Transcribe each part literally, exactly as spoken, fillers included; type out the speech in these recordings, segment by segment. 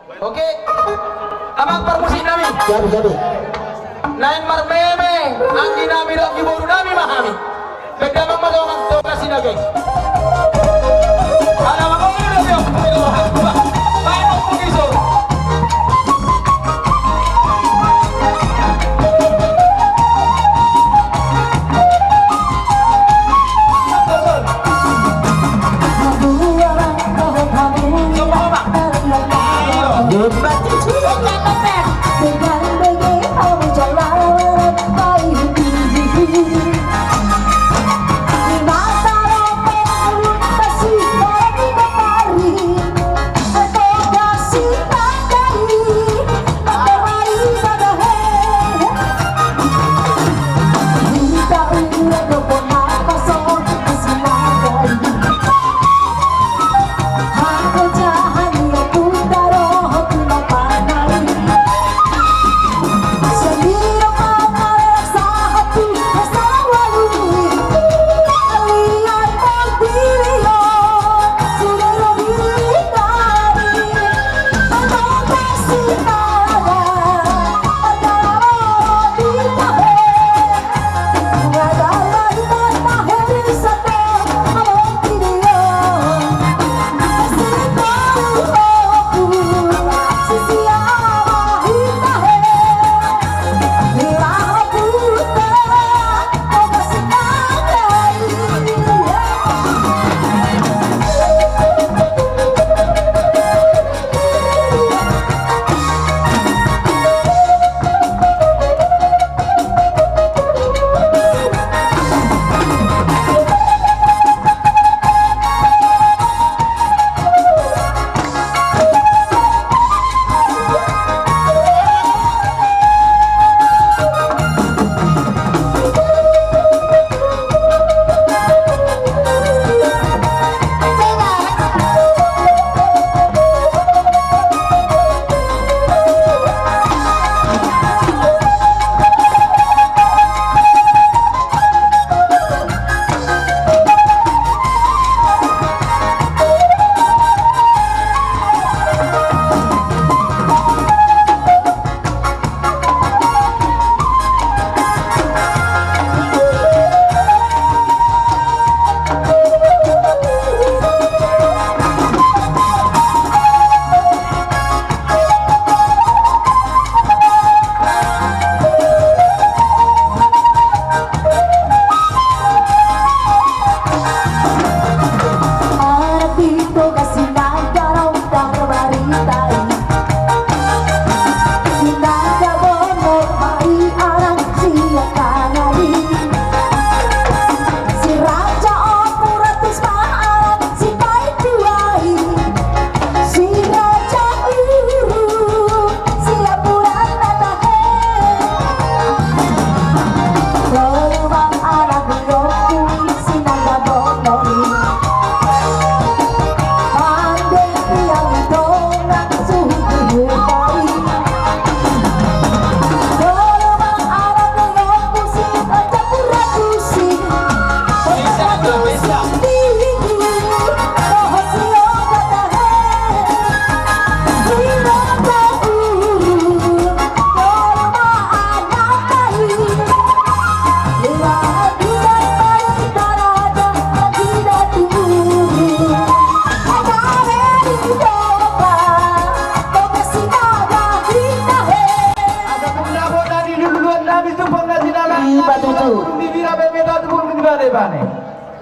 Oke. Amang parmusik nami. Jadi, jadi. Naeng marmeme anggi nami dohot anggi boru nami ma hami. Baen damang ma dongan tokasi na geng. Ala mangolu do biong. Baen ompu giso.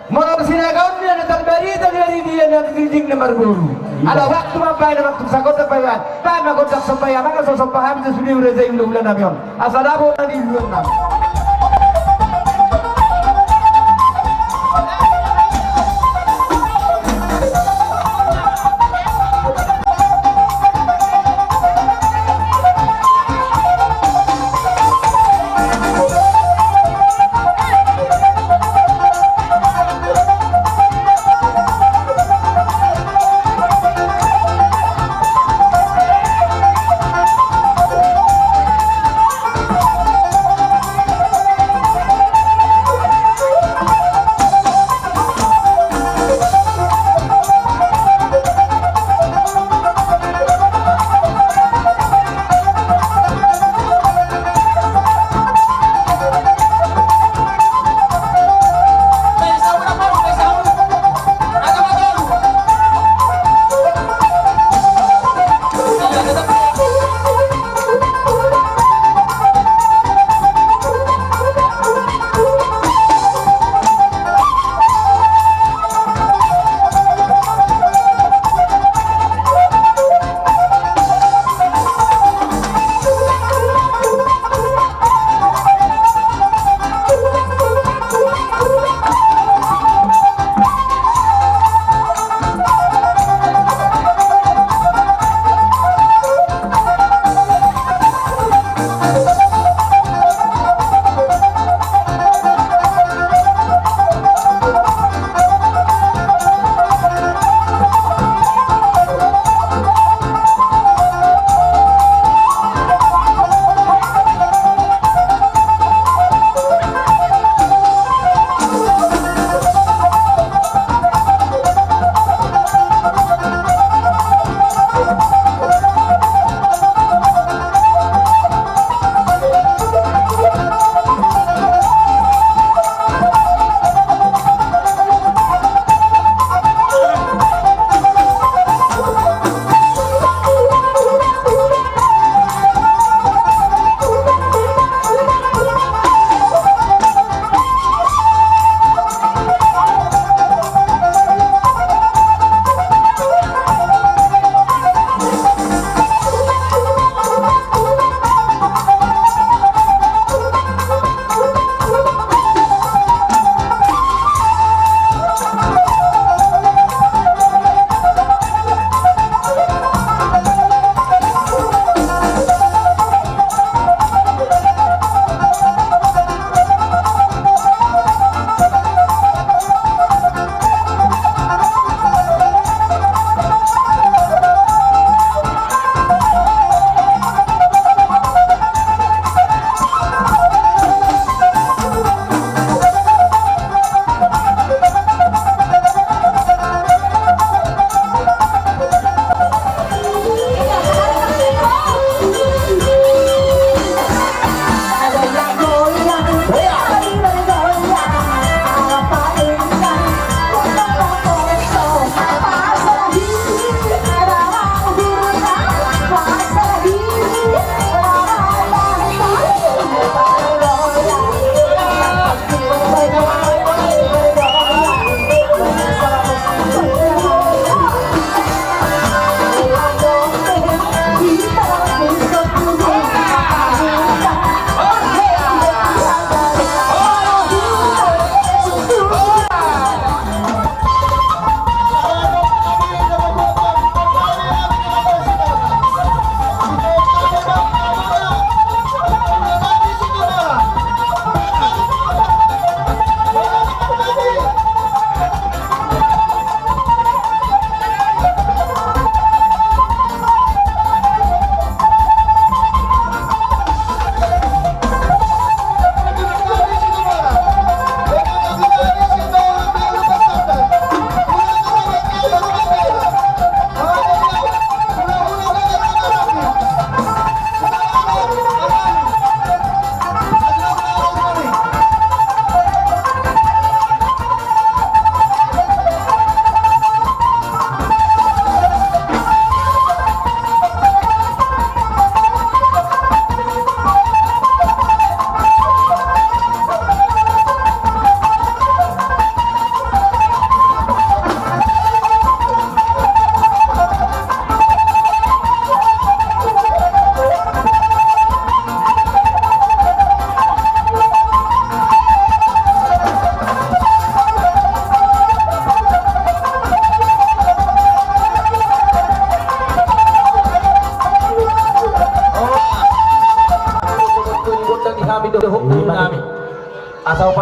Molo sinagaon ni na tarbarita di ari dia na tingting na marboru. Ala waktu ma baen, waktu sagondang baen. Baen ma gondang somba i, amang, asa somba hami tu sude ura jai ula-ula nami on. Asa dabo na di ula nami.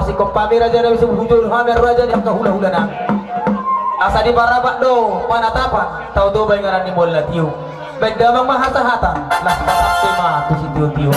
Singkop hami raja nami, singkop hujur hami raja ni angka hulahula nami. Asa diparabak do panatapan, tau do baenganan ni mual na tio. Baen damang ma hata-hata, lah pasahat ma tu sitio-tio.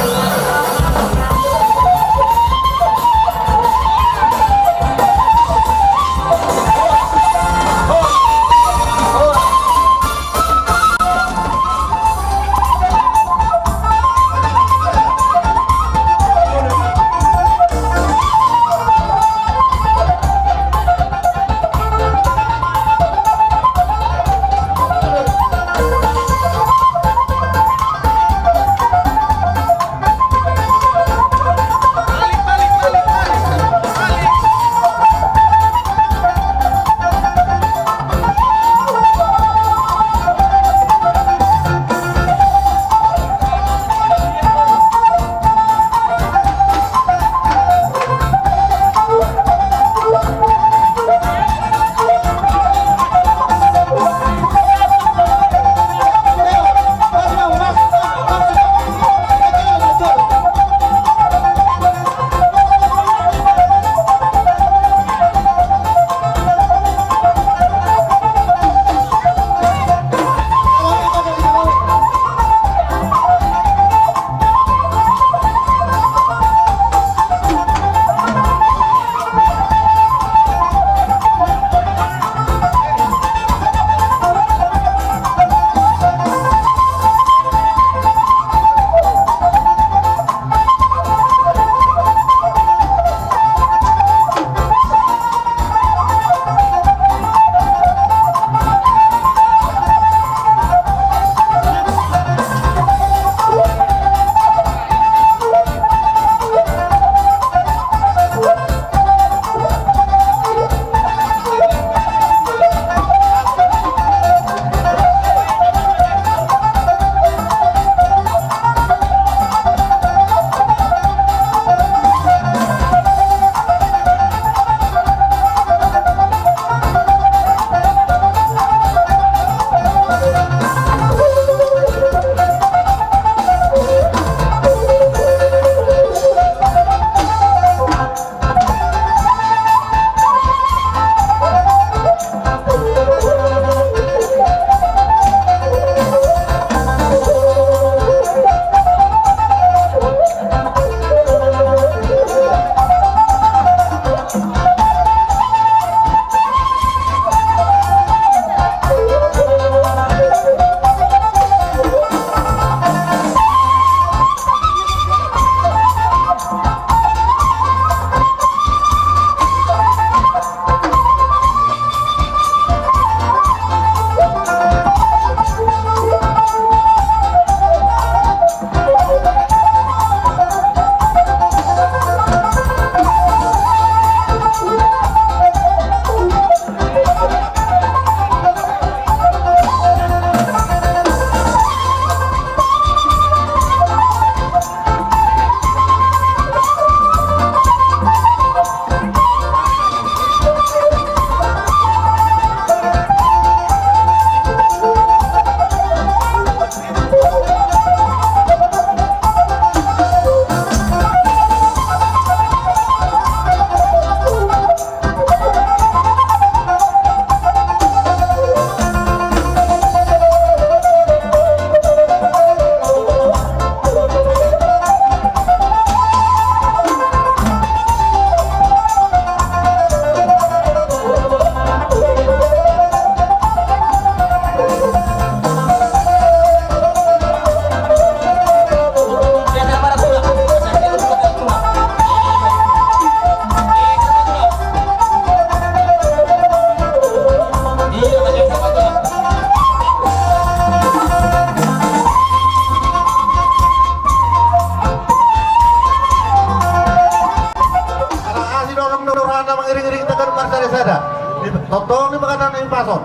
Ala asi dorong do rohana mangiring-iring tegar marsada-sada. Di tongtong di bagasan na hipason.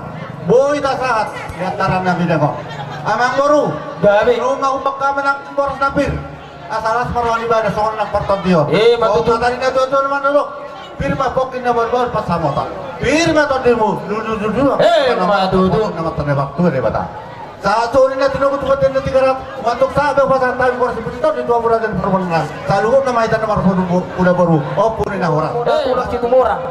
Boi tasahat di antaran na bidang on. Amangboru. Gabe. Nunga umbak hami nang boras na pir. Asa las ma roha ni ibana songon nang partondion. Eh, ma tutu. Songon hata ni na tuatua mandok. Pir ma pongki na baobaon pansamotan. Pir ma tondimu. Dudu dudu. Eh, ma tutu. Na mangan na baktu Debata. Sahat songon i na tinogu tu bontean na Tigaras, mantong sahat be pasahat hami boras ni Puriton di tua mura dan permohonan. Saluhutna ma hita na marboru, uda boru, ompu ni na horas. Tulang Situmorang,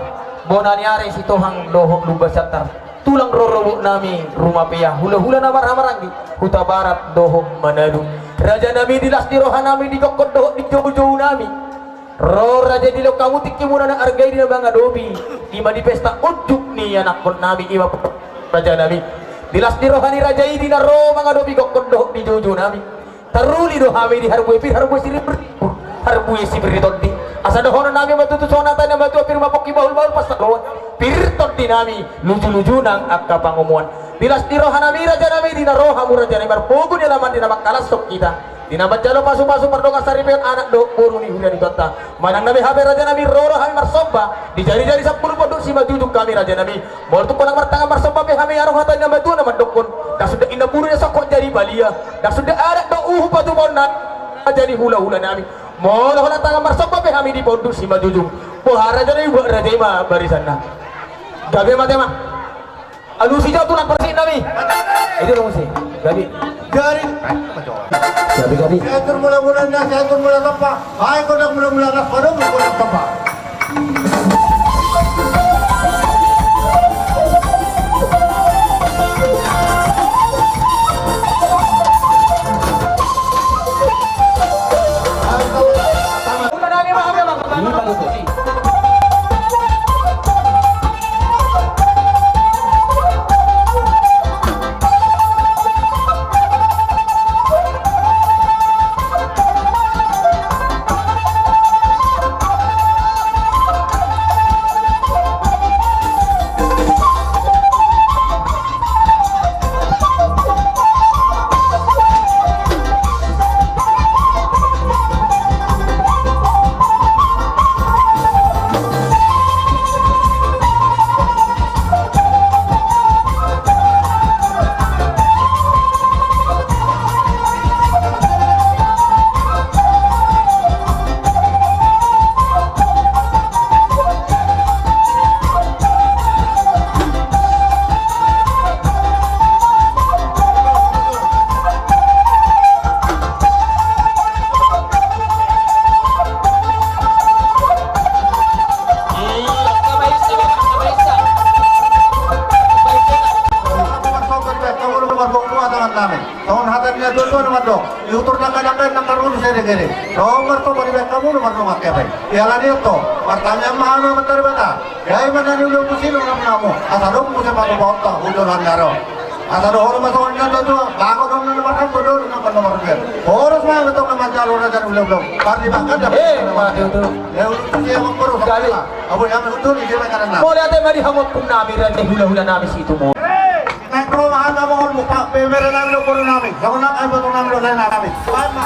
bona ni ari Sitohang dohot Lumban Siantar. Tulang rorobot nami Rumapea, hulahula na marhahamaranggi, Hutabarat dohot Manado. Raja nami, di las ni roha nami, di gokkon dohot di joujou nami. Ro raja i, dilehon hamu tingkimuna na arga i di na mangadopi, i ma di pesta unjuk ni anakkon nami, i ma raja nami. Di las ni roha ni raja i di na ro mangadopi gokkon dohot di joujou nami. Taruli do hami di harbue pir, harbue sirimbur, harbue sipir ni tondi. Asa dohonon nami ma tutu songon hata ni na matua: Pir ma pongki, bahul ma ulu pansalongan, pir tondi nami, luju-luju nang angka pangomoan. Di las ni roha nami raja nami, di na ro hamu raja nami marpogu ni alaman di na mangkalashon hita, di na manjalo pasu-pasu, pardongan saripeon, anak dohot boru ni huria ni Tuhanta. Manang na beha pe raja nami, ro do hami marsomba, di jari-jari sampulu ponduk simanjujung hami raja nami. Molo tung holan martangan marsomba pe hami, adong hata ni na matua na mandokkon: Ndang sundat inna burju na songkop jadi balia, ndang sundat adat dohot uhum patupaonna, raja ni hulahula nami. Molo holan tangan marsomba pe hami di ponduk simanjujung, boha raja nami, buat raja i ma barisanna. Gabe ma, tema. Alusi jo tulang parsik nami. Ito do muse. Gabe. Jadi. Gabe, gabe. Sian Turmula Munanda, sian Turmula Tompa. Baen gondang mula-mula, las padomu gondang tompa. Songon hata ni na tuatua na mandok: Ihutur dangka-dangka i nang tarulu sere-sere. Songon martonggo dibaen hamu na mardongan kepe i. Ala ni i do, martangiang ma hami Amanta Debata. Gabe ma na niula-ula silang na muna hamu, asa adong muse patupaonta tu joloan ni ari on. Asa dohonon ma songon na tuatua: Bagot do na marhanggo, dohot na marhanggo. Horas ma hami tong na manjalo raja ni hulahula. Pardibakan da. Eh, ma tutu. Ia ulu tu sia mangkoru. Gabe. Abu hami hutu ni sia mangkaran na. Mauliate ma di hamu ompunami, raja ni hulahula nami Situmorang. Naeng ro ma hami amang, mupang pe bere nami dohot boru nami, songon nang ai boru nami dohot lae nami. Baen ma.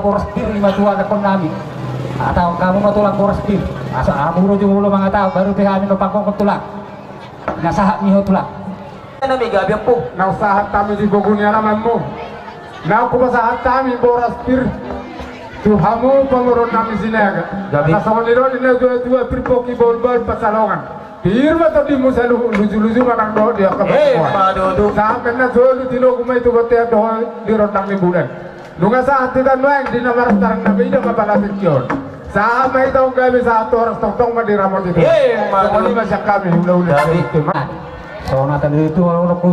Boras pir i ma tulang dohot nami. Atau hamu ma tulang boras pir. Asa hamu ro jumolo mangatahon baru pe hami ma pangkongkon tulang. Na sahat ni ho tulang. Nami gabe ampu. Na sahat hami di pogu ni alamanmu. Na hupasahat hami boras pir. Tu hamu pamoruon nami Sinaga. Gabe. Asa songon i do di na tuatua, pir pongki bahulbahul pansalongan. Pir ma tondimu saluhut, lujuluju ma nang dohot di angka. Eh, pangomoan. Sahat ma na solu, tinogu ma i tu bontean dohot di rondang ni bulan. Nunga sahat hita nuaeng di na marastarang na beida ma pala tingki on. Sahat ma hita on gabe sahat tu horas, tongtong ma diramoti Tuhan. Eh, ma tutu. Songon i ma sian hami hulahula. Gabe. Songon hata ni tutu, dohononku,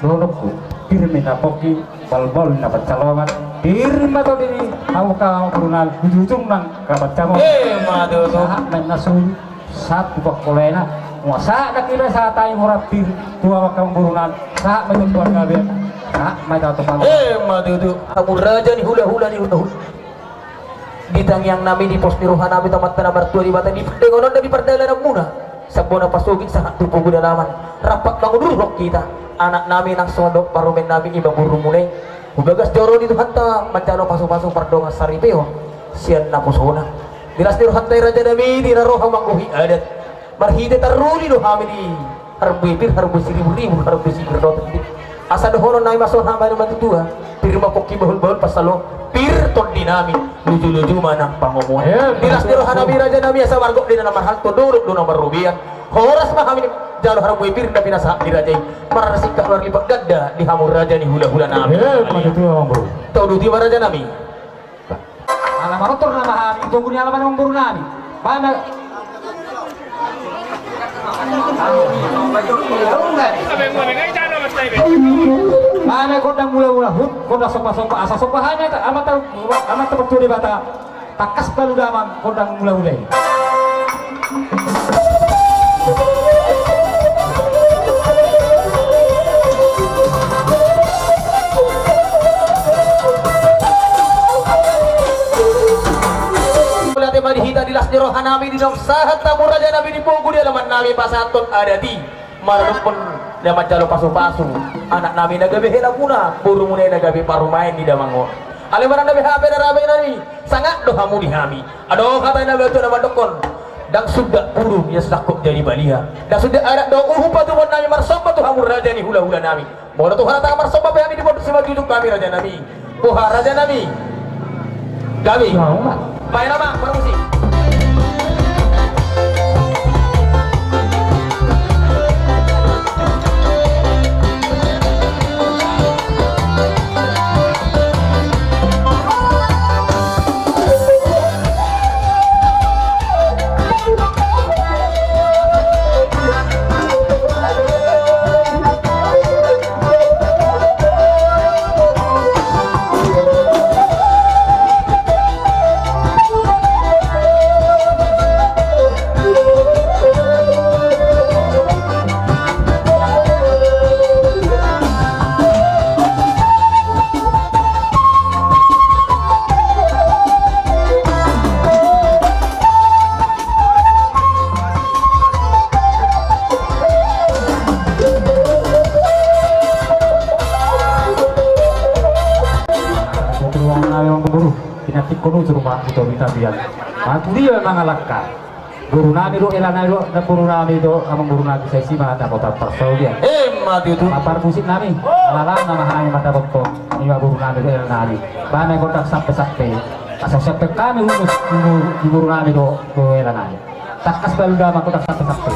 dohononku. Pir ma na pongki, bahulbahul na pansalongan. Pir ma tondi ni hamu angka boru nami, ujung-ujung nang angka pansamotan. Eh, ma tutu. Sahat ma na solu. Sahat tu pangkolaina, nunga sahat nangkin i, sahat hami mura pir tu hamu angka boru nami, sahat ma i tu angka gabean, sahat ma i tu angka pangomoan. Eh, ma tutu. Hamu raja ni hulahula ni hulahula. Di tangiang nami, di pos ni roha nami tu Amanta na martua Debata, di pardengonon na di pardalananmuna. Sian bona pasogit sahat tu pogu ni alaman. Rap mangudurhon hita. Anak nami nang songon dohot parumaen nami, i ma borumuna i. Hubagas joro ni Tuhanta manjalo pasupasu pardongan saripeon sian naposona. Di las ni rohanta i raja nami, di na ro hamu manggohi adat. Marhite taruli do hami di harbue pir, harbue siriburribur, harbue sipir dohot di. Asa dohonon nami ma songon hata ni natuatua. Pir ma pongki bahulbahul pansalongan. Pir tondi nami. Lujuluju ma nang pangomoan. Eh, di las ni roha nami raja nami, asa margok do na marhalto, dolok do na marrobean. Horas ma hami jalo harbue pir na pinasahat ni raja i. Marsikkap marlipat ganda di hamu raja ni hulahula nami. Eh, ma tutu amangboru. Tauduti ma raja nami. Ala marotor nama hami, tunggu ni alaman amangboru nami. Mana? Mana gondang mula-mula, hut, gondang somba-somba, asa somba hami, Amanta, Amanta Martua Debata. Tangkas balu damang gondang mula-mula i. Mauliate ma di hita, di las ni roha nami, di naung sahat hamu raja nami di pogu ni alaman nami pasahathon adat i. Maradophon na manjalo pasupasu anak nami na gabe helamuna, borumuna i na gabe parumaen ni damang on. Alai manang na gabe hape na raja nami, sangap do hamu di hami. Adong hata ni natuatua na mandokkon, ndang suda pudun ia sangkot jadi balian. Ndang suda adat dohot uhum patupaon nami marsomba tu hamu raja ni hulahula nami. Molo Tuhan na tangkas marsomba pe hami di pondok simanjujung hami raja nami. Boha raja nami? Gabe. Baen amang, parmusik. Pinantikkon ujur ma tu toru tapian. Maturia mangalangka. Boru nami do, ela nami do, na boru nami do, amangboru nami, sai si ma na kota parsaulian. Emma tutu. Parmusik nami. Ala na ma hami mandapothon. I ma boru nami do, ela nami. Baen gondang sampe-sampe. Asa sampe hami ulos di boru nami do, do ela nami. Tangkas balu damang gondang sampe-sampe.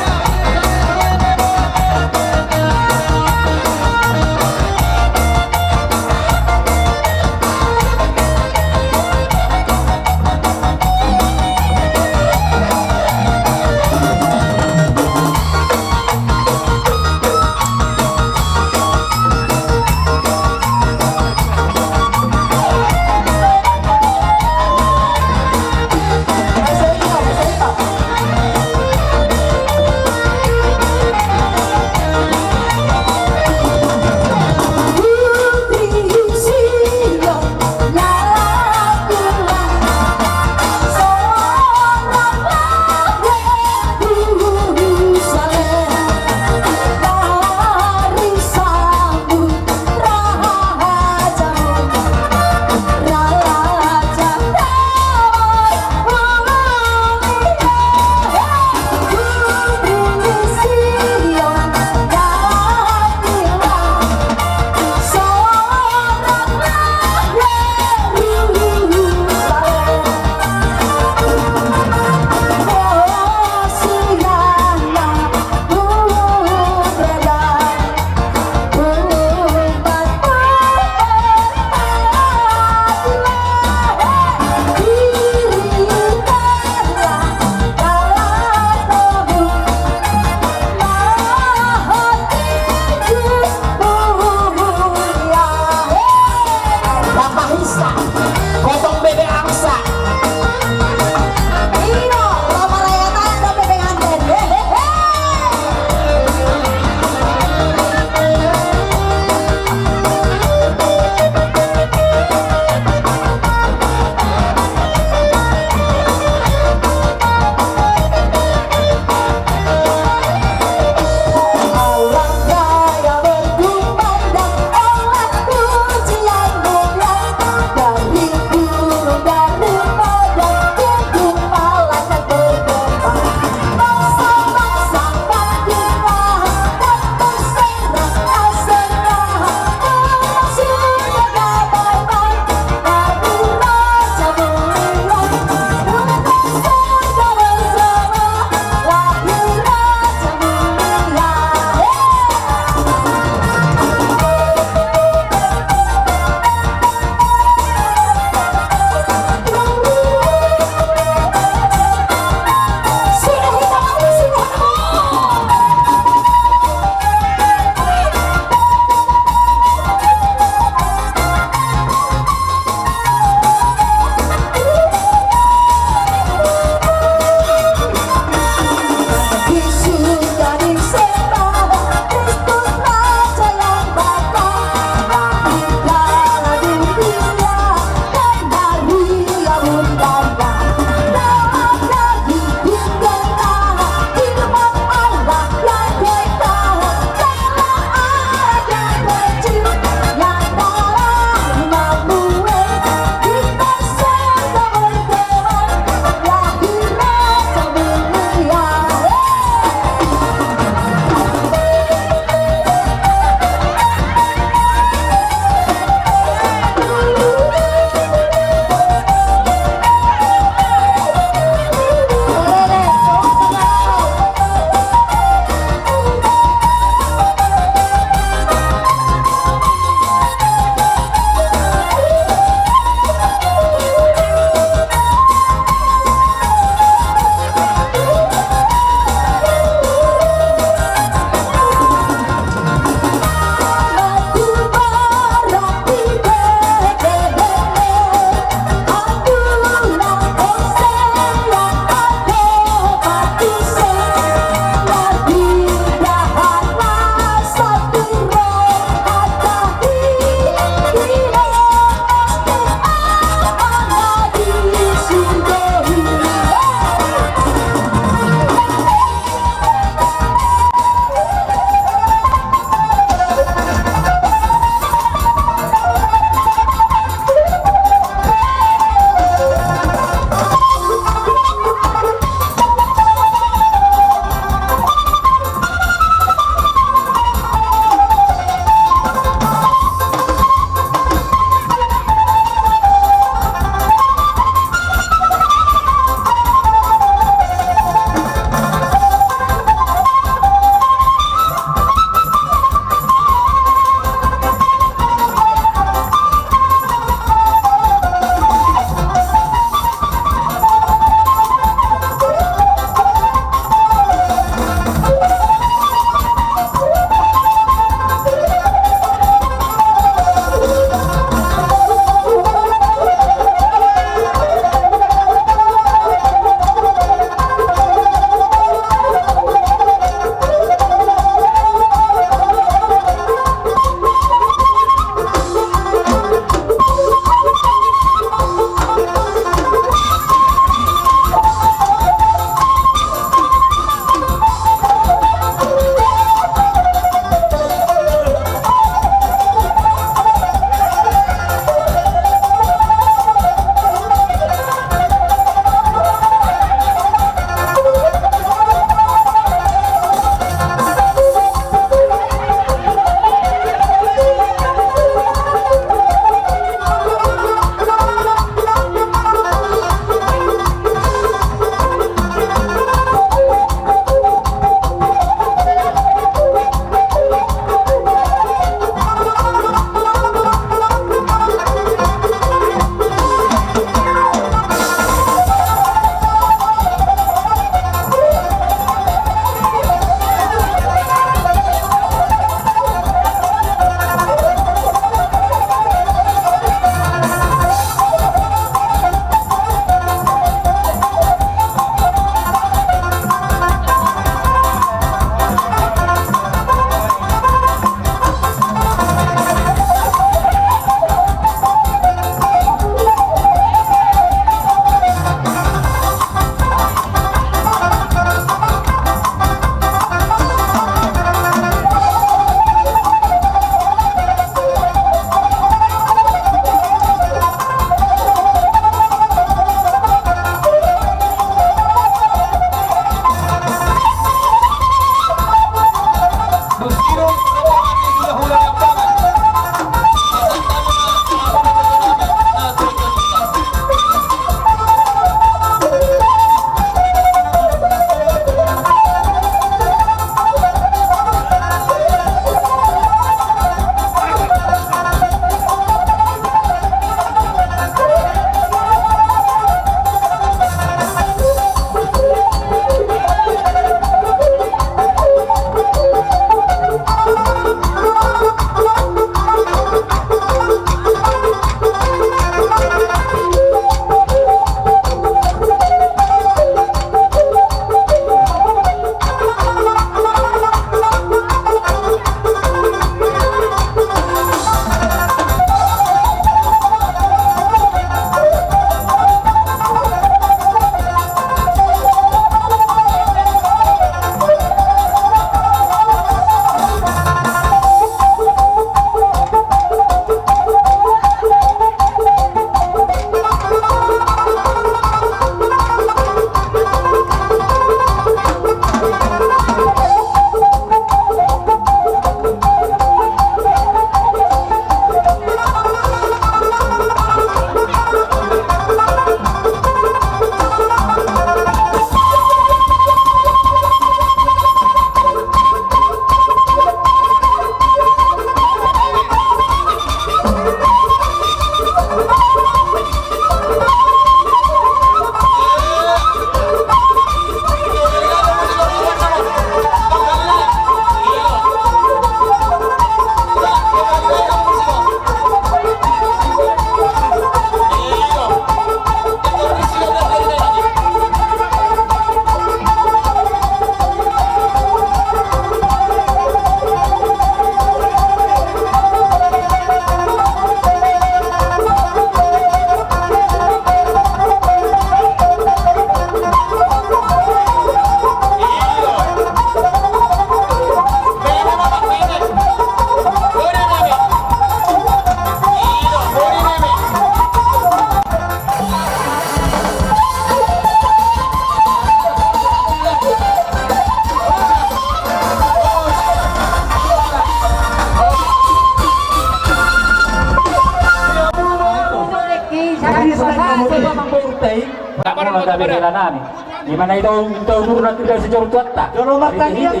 Molo gabe hela nami, di mana ita, ita udur nanti dari sejoru tuatta. Jolo martangiang,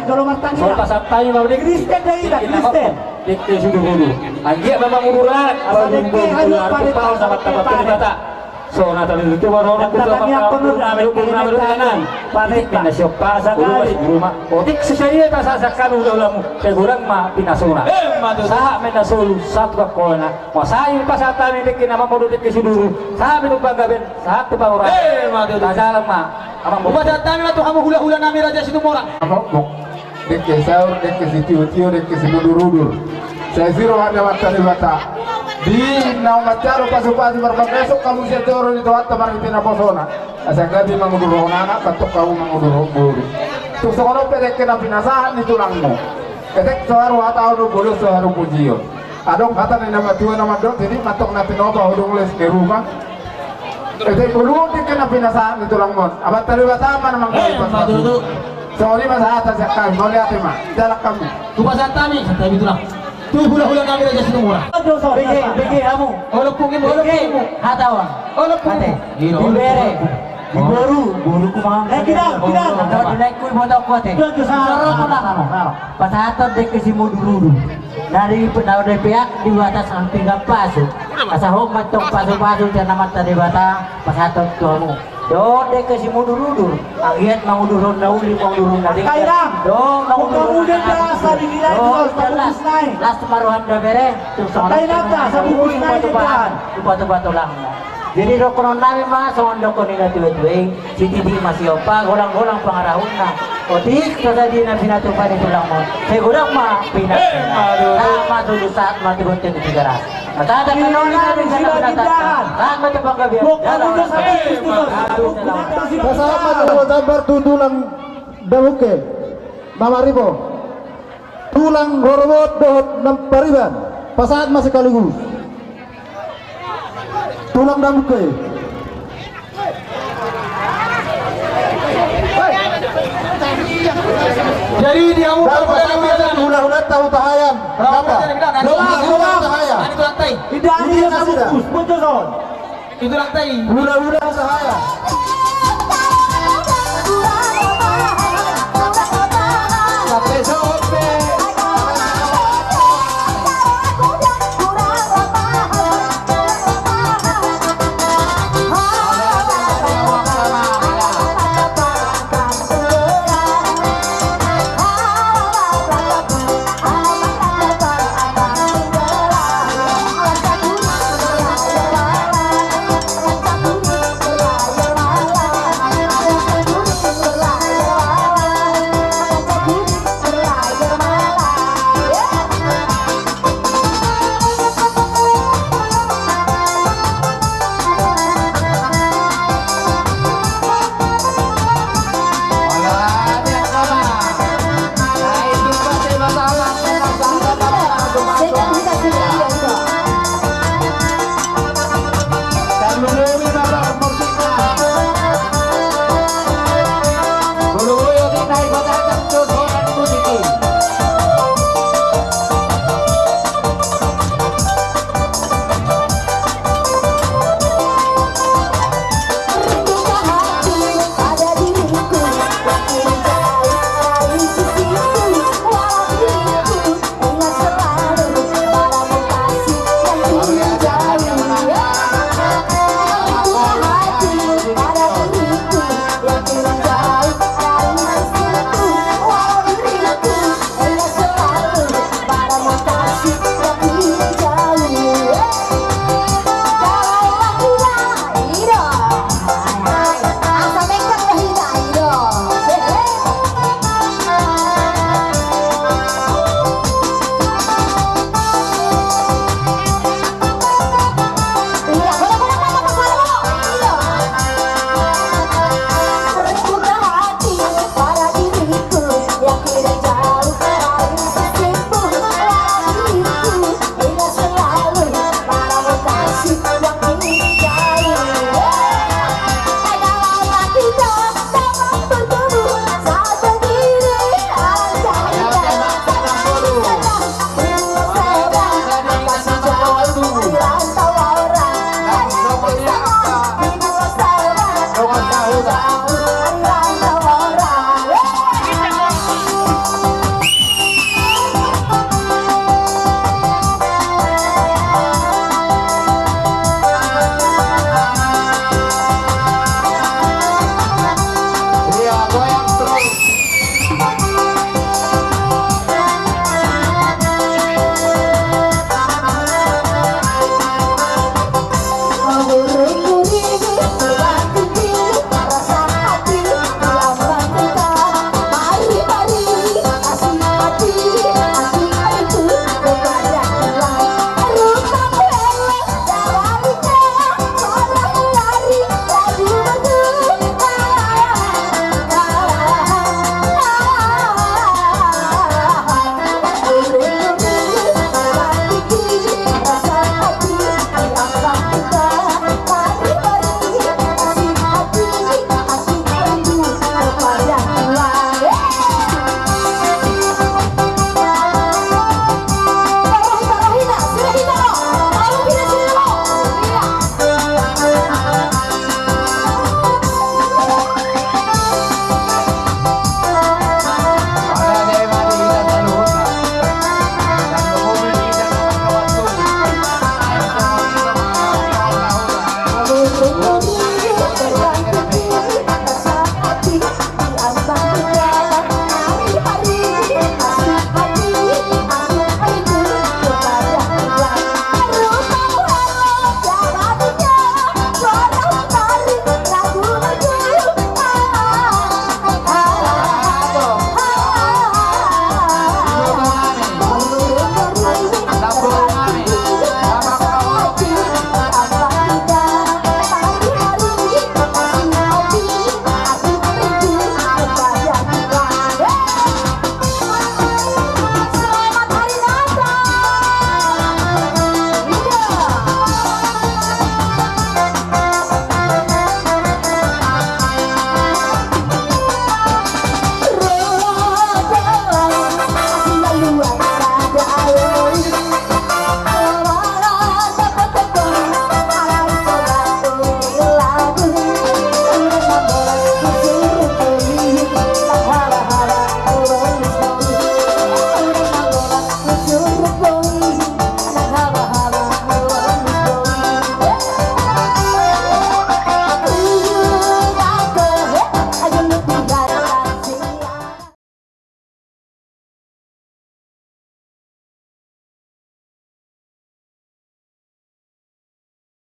jolo martangiang. Pasahat hami ma dengke, Kristen da ita, Kristen. Dengke sidurudur. Anggiat ma mangudur anak. Asa dengke haduan parenta. Songon na taringot tu baron. Tangiang penuh damai. Parenta. Parenta. Otik sisai ia ta sasakan ula-ulamu. Sai godang ma pinasuna. Sahat ma na solu, sahat tu angka na. Molo sai pasahat hami dengke na mamodot dengke sidurudur. Sahat ma tu panggabean, sahat tu pangurapan. Tajalang ma. Amang, hupasahat hami ma tu hamu hula-hula nami Raja Situmorang. Amang, dengke saur, dengke sitio-tio, dengke simudur-udur. Sai siro hande mata Debata. Di na manjalo pasu-pasu marbangkesok hamu sian joro ni Tuhanta marhite naposona. Asa gabe mangudur anak, bahen hamu mangudur boru. Tung songon on pe dengke na pinasahat ni tulangmu. Ketek so haru hatahonon, bolon so haru pujion. Adong hata ni na matua na mandok, jadi mantong na tinopa hudung les ni rupa. Ketek bolu dengke na pinasahat ni tulangmon. Amanta Debata ma na manggabe. Songon i ma sahat sian hami, mauliate ma. Jalang hamu. Hupasahat hami, santabi tulang. Tu hula-hula nami Raja Situmorang. Bege, bege hamu. Olo pungimu, olo pungimu. Hataon. Olo pungimu. Di bere. Di boru, boru ku ma. Eh, kita, kita. Di laengku, iboto ku ate. Soro ma na. Pasahaton dengke simudur-udur. Na di, na di peak di batas pinggan pasu. Asa hot mantong pasu-pasu sian Amanta Debata, pasahaton tu hamu. Dohot dengke simudur-udur, anggiat mangudurhon na uli, mangudurhon na denggan. Dohot mangudurhon na denggan. Dohot las, las ma roham da bere. Tung songon i ma tumpatupa tulangmu. Jadi dohonon nami ma songon dohonon ni na tua-tua i, sititi ma siompa, golang-golang pangarahutna. Otik so sadia na pinatupa ni tulangmon. Sai godang ma pinatupa. Sahat ma tu Debata, sahat ma tu bontean ni Tigaras. Masa tak kenal ni kami sana binatang. Sahat ma tu panggabean. Pasahat ma tu tulang Damuke, Namaribo. Tulang rorobot dohot Nampariban, pasahat ma sekaligus. Tulang Damuke. Jadi di hamu hula-hula ta Hutahaean. Hula-hula ta Hutahaean. Inda, inda, inda. Hula-hula ta Hutahaean.